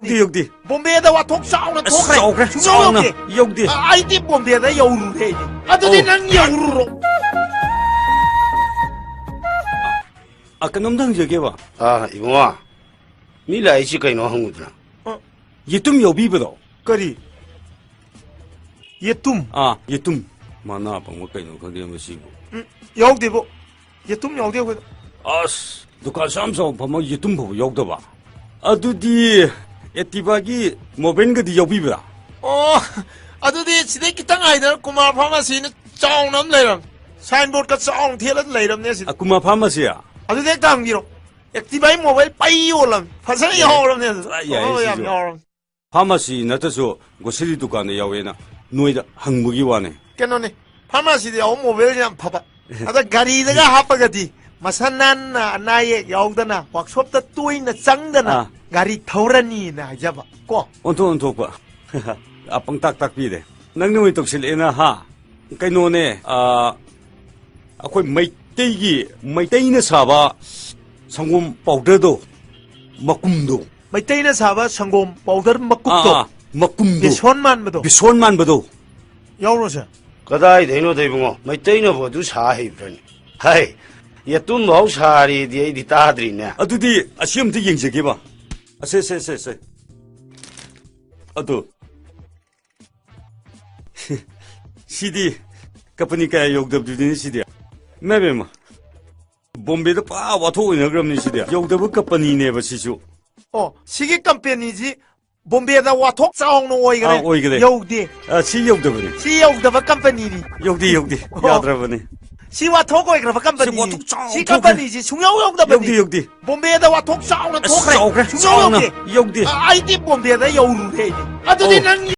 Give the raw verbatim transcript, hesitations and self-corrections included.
ꯌꯧꯗꯦ, ꯌꯧꯗꯦ꯫ ꯕꯣꯝꯕꯦꯗ ꯋꯥꯊꯣꯛ ꯆꯥꯎꯅ ꯑꯁ, ꯊꯣꯛꯈ꯭ꯔꯦ꯫ ꯆꯥꯎꯈ꯭ꯔꯦ, ꯁꯨꯡꯌꯧ ꯆꯥꯎꯅ ꯌꯧꯗꯦ꯫ ꯌꯧꯗꯦ꯫ ꯑ, ꯑꯩꯗꯤ ꯕꯣꯝꯕꯦꯗ ꯌꯧꯔꯨꯔꯦ ꯑꯩꯗꯤ꯫ ꯑꯗꯨꯗꯤ ꯑꯣ꯫ ꯅꯪ ꯌꯧꯔꯨꯔꯣ꯫ ꯑ, ꯀꯩꯅꯣꯝꯇ ꯍꯪꯖꯒꯦꯕ꯫ ꯑꯥ, ꯏꯕꯨꯡꯉꯣ꯫ ꯃꯤ ꯂꯥꯛꯏꯁꯤ ꯀꯩꯅꯣ ꯍꯪꯉꯨꯗꯅ꯫ ꯑ꯫ ꯌꯦꯇꯨꯝ ꯌꯥꯎꯕꯤꯕꯗꯣ꯫ ꯀꯔꯤ? ꯌꯦꯇꯨꯝ? ꯑꯥ, ꯌꯦꯇꯨꯝ꯫ ꯃꯅꯥ ꯄꯪꯕ ꯀꯩꯅꯣ ꯈꯪꯗꯦ ꯃꯁꯤꯕꯨ꯫ ꯎꯝ, ꯌꯥꯎꯗꯦꯕꯣ꯫ ꯌꯦꯇꯨꯝ ꯌꯥꯎꯗꯦ ꯑꯩꯈꯣꯏꯗ꯫ ꯑꯁ, ꯗꯨꯀꯥꯟ ꯑꯁꯨꯛ ꯌꯥꯝ ꯆꯥꯎꯅ ꯐꯝꯃꯒ ꯌꯦꯇꯨꯝ ꯐꯥꯎꯕ ꯌꯥꯎꯗꯕ? ꯑꯗꯨꯗꯤ Activa-ꯒꯤ ꯃꯣꯕꯥꯏꯜꯒꯗꯤ ꯌꯥꯎꯕꯤꯕ꯭ꯔꯥ? ꯑꯣ, ꯑꯗꯨꯗꯤ ꯁꯤꯗꯩ ꯈꯤꯇꯪ ꯍꯥꯏꯗꯔ ꯀꯨꯃꯥꯔ ꯐꯥꯔꯃꯥꯁꯤꯅ ꯆꯥꯎꯅ ꯑꯃ ꯂꯩꯔꯝ꯫ ꯁꯥꯏꯟꯕꯣꯔꯗꯀ ꯆꯥꯎꯅ ꯊꯦꯠꯂ ꯂꯩꯔꯝꯅꯦ ꯁꯤꯗ꯫ ꯑ, ꯀꯨꯃꯥꯔ ꯐꯥꯔꯃꯥꯁꯤ? ꯑꯗꯨꯗꯤ ꯍꯦꯛꯇ ꯍꯪꯕꯤꯔꯣ꯫ Activa-ꯒꯤ ꯃꯣꯕꯥꯏꯜ ꯄꯩ ꯌꯣꯜꯂꯝ꯫ ꯐꯖꯅ ꯌꯥꯏ꯫ ꯌꯥꯎꯔꯝꯅꯦ ꯑꯗꯨꯗ꯫ ꯄꯨꯔꯥ ꯌꯥꯏ ꯑꯐꯕ ꯌꯥꯝ ꯁꯤꯁꯨ꯫ ꯌꯥꯎꯔꯝ꯫ ꯐꯥꯔꯃꯥꯁꯤ ꯅꯠꯇ꯭ꯔꯁꯨ ꯒ꯭ꯔꯣꯁꯔꯤ ꯗꯨꯀꯥꯟꯗ ꯌꯥꯎꯋꯦꯅ ꯅꯣꯏꯗ ꯍꯪꯕꯒꯤ ꯋꯥꯅꯦ꯫ ꯀꯩꯅꯣꯅꯦ, ꯐꯥꯔꯃꯥꯁꯤꯗ ꯌꯥꯎꯕ ꯃꯣꯕꯥꯏꯜꯁꯦ ꯌꯥꯝ ꯐꯕ꯫ ꯑꯗ ꯒꯥꯔꯤꯗꯒ ꯍꯥꯞꯄꯒꯗꯤ ꯃꯁꯥ ꯅꯥꯟꯅ, ꯑꯅꯥ ꯑꯌꯦꯛ ꯌꯥꯎꯗꯅ, ꯋꯥꯛꯁꯣꯞꯇ ꯇꯣꯏꯅ ꯆꯪꯗꯅ ꯑꯥ꯫ ꯒꯥꯔꯤ ꯊꯧꯔꯅꯤꯅ ꯍꯥꯏꯖꯕ ꯀꯣ꯫ ꯑꯣꯟꯊꯣꯛ ꯑꯣꯟꯊꯣꯛꯄ꯫ ꯑ, ꯄꯪꯇꯥꯛ ꯇꯥꯛꯄꯤꯔꯦ꯫ ꯅꯪꯅ ꯑꯣꯏꯅ ꯇꯧꯁꯤꯜꯂꯛꯑꯦꯅ, ꯍꯥ? ꯀꯩꯅꯣꯅꯦ, ꯑ, ꯑꯩꯈꯣꯏ ꯃꯩꯇꯩꯒꯤ, ꯃꯩꯇꯩꯅ ꯁꯥꯕ ꯁꯪꯒꯣꯝ ꯄꯥꯎꯗꯔꯗꯣ, ꯃꯀꯨꯝꯗꯣ꯫ ꯃꯩꯇꯩꯅ ꯁꯥꯕ ꯁꯪꯒꯣꯝ ꯄꯥꯎꯗꯔ ꯃꯀꯨꯞꯇꯣ꯫ ꯑꯥ, ꯑꯥ, ꯃꯀꯨꯝꯗꯣ꯫ ꯕꯦꯁꯣꯟ ꯃꯥꯟꯕꯗꯣ꯫ ꯕꯦꯁꯣꯟ ꯃꯥꯟꯕꯗꯣ꯫ ꯌꯥꯎꯔꯣꯁꯦ꯫ ꯀꯗꯥꯏꯗꯩꯅꯣꯗ ꯏꯕꯨꯡꯉꯣ? ꯃꯩꯇꯩꯅꯕꯨ ꯑꯗꯨ ꯁꯥ ꯍꯩꯕ꯭ꯔꯅꯦ? ꯍꯥꯏ, ꯌꯦꯇꯨꯝꯐꯥꯎ ꯁꯥꯔꯤꯗꯤ ꯑꯩꯗꯤ ꯇꯥꯗ꯭ꯔꯤꯅꯦ꯫ ꯑꯗꯨꯗꯤ ꯑꯁꯤ ꯑꯝꯇ ꯌꯦꯡꯖꯒꯦꯕ꯫ ꯑꯁꯦ, ꯁꯦ, ꯁꯦ, ꯁꯦ꯫ ꯑꯗꯨ꯫ ꯁꯤꯗꯤ ꯀꯝꯄꯅꯤ ꯀꯌꯥ ꯌꯧꯗꯕꯗꯨꯅꯤ ꯁꯤꯗꯤ꯫ ꯏꯃꯥ ꯏꯕꯦꯝꯃ꯫ ꯕꯣꯝꯕꯦꯗ ꯄꯨꯔꯥ ꯋꯥꯊꯣꯛ ꯑꯣꯏꯅꯈ꯭ꯔꯕꯅꯤ ꯁꯤꯗꯤ꯫ ꯌꯧꯗꯕ ꯀꯝꯄꯅꯤꯅꯦꯕ ꯁꯤꯁꯨ꯫ ꯑꯣ, ꯁꯤꯒꯤ ꯀꯝꯄꯦꯅꯤꯁꯤ ꯕꯣꯝꯕꯦꯗ ꯋꯥꯊꯣꯛ ꯆꯥꯎꯅ ꯑꯣꯏꯈ꯭ꯔꯦ꯫ ꯑꯥ, ꯑꯣꯏꯈ꯭ꯔꯦ꯫ ꯌꯧꯗꯦ꯫ ꯑꯥ, ꯁꯤ ꯌꯧꯗꯕꯅꯤ꯫ ꯁꯤ ꯌꯧꯗꯕ ꯀꯝꯄꯅꯤꯅꯤ꯫ ꯌꯧꯗꯦ, ꯌꯧꯗꯦ꯫ ꯑꯣ꯫ ꯌꯥꯗ꯭ꯔꯕꯅꯤ꯫ ꯁꯤ ꯋꯥꯊꯣꯛ ꯑꯣꯏꯈ꯭ꯔꯕ ꯀꯝꯄꯅꯤꯅꯤ꯫ ꯁꯤ ꯋꯥꯊꯣꯛ ꯆꯥꯎꯅ ꯁꯤ ꯊꯣꯛꯈ꯭ꯔꯦ꯫ ꯀꯝꯄꯅꯤꯁꯤ ꯁꯨꯡꯌꯧ ꯌꯧꯗꯕꯅꯤ꯫ ꯌꯧꯗꯦ, ꯌꯧꯗꯦ꯫ ꯕꯣꯝꯕꯦꯗ ꯋꯥꯊꯣꯛ ꯆꯥꯎꯅ ꯑꯁ, ꯊꯣꯛꯈ꯭ꯔꯦ꯫ ꯆꯥꯎꯈ꯭ꯔꯦ꯫ ꯁꯨꯡꯌꯧ ꯆꯥꯎꯅ ꯌꯧꯗꯦ꯫ ꯌꯧꯗꯦ꯫ ꯑ-, ꯑꯩꯗꯤ ꯕꯣꯝꯕꯦꯗ ꯌꯧꯔꯨꯔꯦ ꯑꯩꯗꯤ꯫ ꯑꯗꯨꯗꯤ ꯑꯣ꯫ ꯅꯪ